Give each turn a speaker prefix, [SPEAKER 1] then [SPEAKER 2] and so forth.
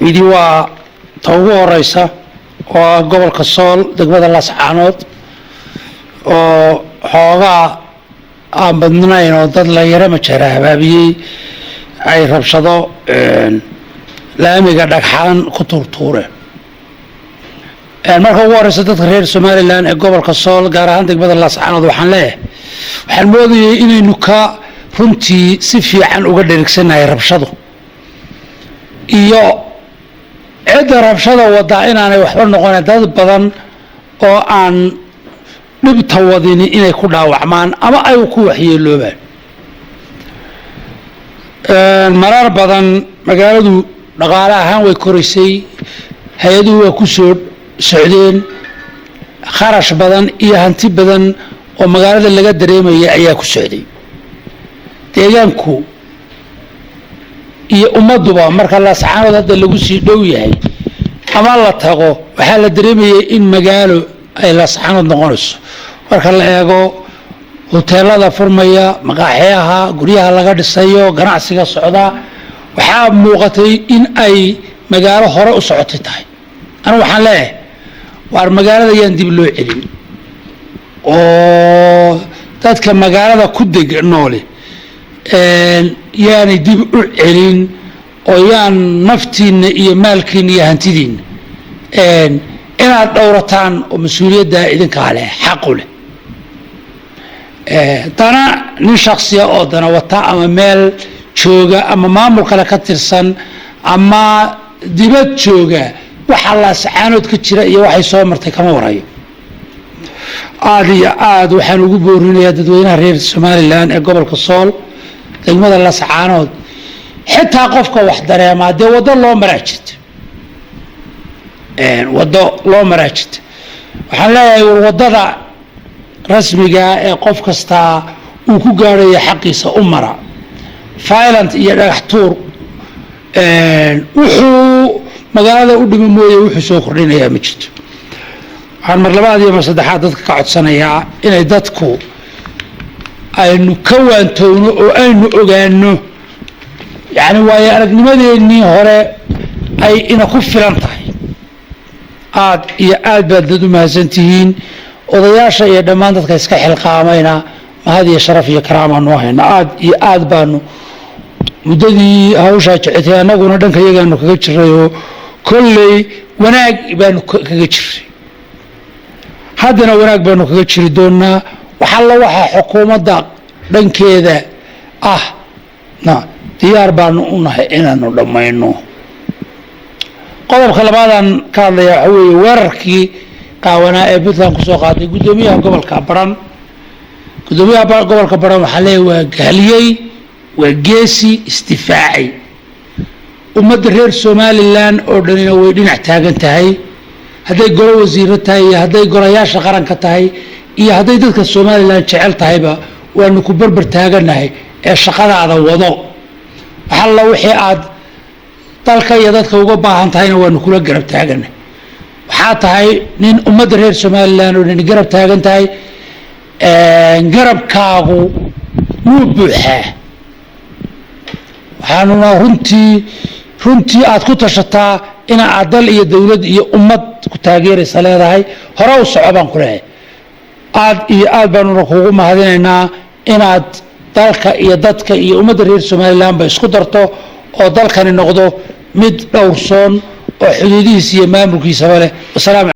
[SPEAKER 1] Midi waa ta ugu horeysa oo ah gobolka Sool, degmada Laascaanood, oo xoogaa aan badnayn oo dad la yaro majara habaabiyey ay rabshado laamiga dhagxaan ku tuurtuureen. Marka ugu horeysa, dadka reer Somaliland ee gobolka Sool, gaar ahaan degmada Laascaanood, waxaan leeyahay, waxaan moodayay inaynu ka runtii si fiican uga dheregsanahay rabshadu iyo cidda rabshada wadaa inaanay waxba noqonayn, dad badan oo aan dhibta wadini inay ku dhaawacmaan ama ay ku waxyeeloobaan. Marar badan magaaladu dhaqaale ahaan way koraysay, hay-aduhu waa ku soo socdeen, kharash badan iyo hanti badan oo magaalada laga dareemaya ayaa ku socday. Deegaanku iyo ummadduba marka Laascaanood hadda lagu sii dhow yahay ama la tago, waxaa la dareemayay in magaalo ay Laascaanood noqonayso. Marka la eego hoteelada furmaya, maqaaxiyaha, guryaha laga dhisayo, ganacsiga socda, waxaa muuqatay in ay magaalo hore u socotay tahay. Anigu waxaan leeyahay, waar magaalada yaan dib loo celin, oo dadka magaalada ku deg noole yaanay dib u celin, oo yaan naftiinna iyo maalkiinna iyo hantidiinna inaad dhowrataan oo mas-uuliyadda idinkaa leh, xaqu leh. Dana nin shaksiya oo dana wata ama meel jooga ama maamul kale ka tirsan ama dibad jooga, waxa Laascaanood ka jira iyo waxay soo martay kama warayo. Aada iyo aada waxaan ugu boorinayaa dadweynaha reer Somaliland ee gobolka Sool, degmada Laascaanood, xitaa qofka wax dareemaa dee waddo loo maraa jirta, waddo loo maraa jirta. Waxaan leeyahay, war waddada rasmiga ee qof kastaa uu ku gaadhayo xaqiisa u mara. Violent iyo dhagax tuur wuxuu magaalada u dhimo mooye wuxuu soo kordhinayaa ma jirto. Waxaan mar labaad iyo mar saddexaad dadka ka codsanayaa inay dadku aynu ka waantowno oo aynu ogaano, yacni waayo aragnimadeennii hore ay ina ku filan tahay. Aad iyo aad baad dad u mahadsan tihiin. Odayaasha iyo dhammaan dadka iska xilqaamayna mahad iyo sharaf iyo karaamaanu hayna. Aad iyo aad baanu muddadii hawshaa jecetay annaguna dhanka iyagaanu kaga jiray, oo kolley wanaag baanu kaga jiray, haddana wanaag baanu kaga jiri doonaa. Wax alla waxaa xukuumadda dhankeeda ah na diyaar baanu u nahay inaanu dhammayno. Qodobka labaadaan ka hadlaya waxaa weeye weerarkii qaawanaa ee Puntland kusoo qaaday guddoomiyaha gobolka Baran. Guddoomiyaha gobolka Baran waxaa leeyahay, waa gahliyey, waa geesi isdifaacay. Ummadda reer Somaliland oo dhanina way dhinac taagan tahay, hadday golo wasiiro tahay iyo hadday golayaasha qaranka tahay iyo hadday dadka Somaliland jecel tahayba, waanu ku berber taaganahay. Ee shaqadaada wado, waxalla wixii aad dalka iyo dadka uga baahan tahayna waanu kula garab taaganahay. Waxaa tahay nin ummadda reer Somaliland oo dhan garab taagan tahay, garabkaagu wuu buuxaa. Waxaanuna runtii aad ku tashataa ina aad dal iyo dowlad iyo ummad ku taageeraysa leedahay. Hore u soco baan ku leehay. Aad iyo aad baanuna kugu mahadinaynaa inaad dalka iyo dadka iyo ummadda reer Somaliland ba isku darto oo dalkani noqdo mid dhowrsoon oo xuduudihiisa iyo maamulkiisaba leh. Wasalaamu.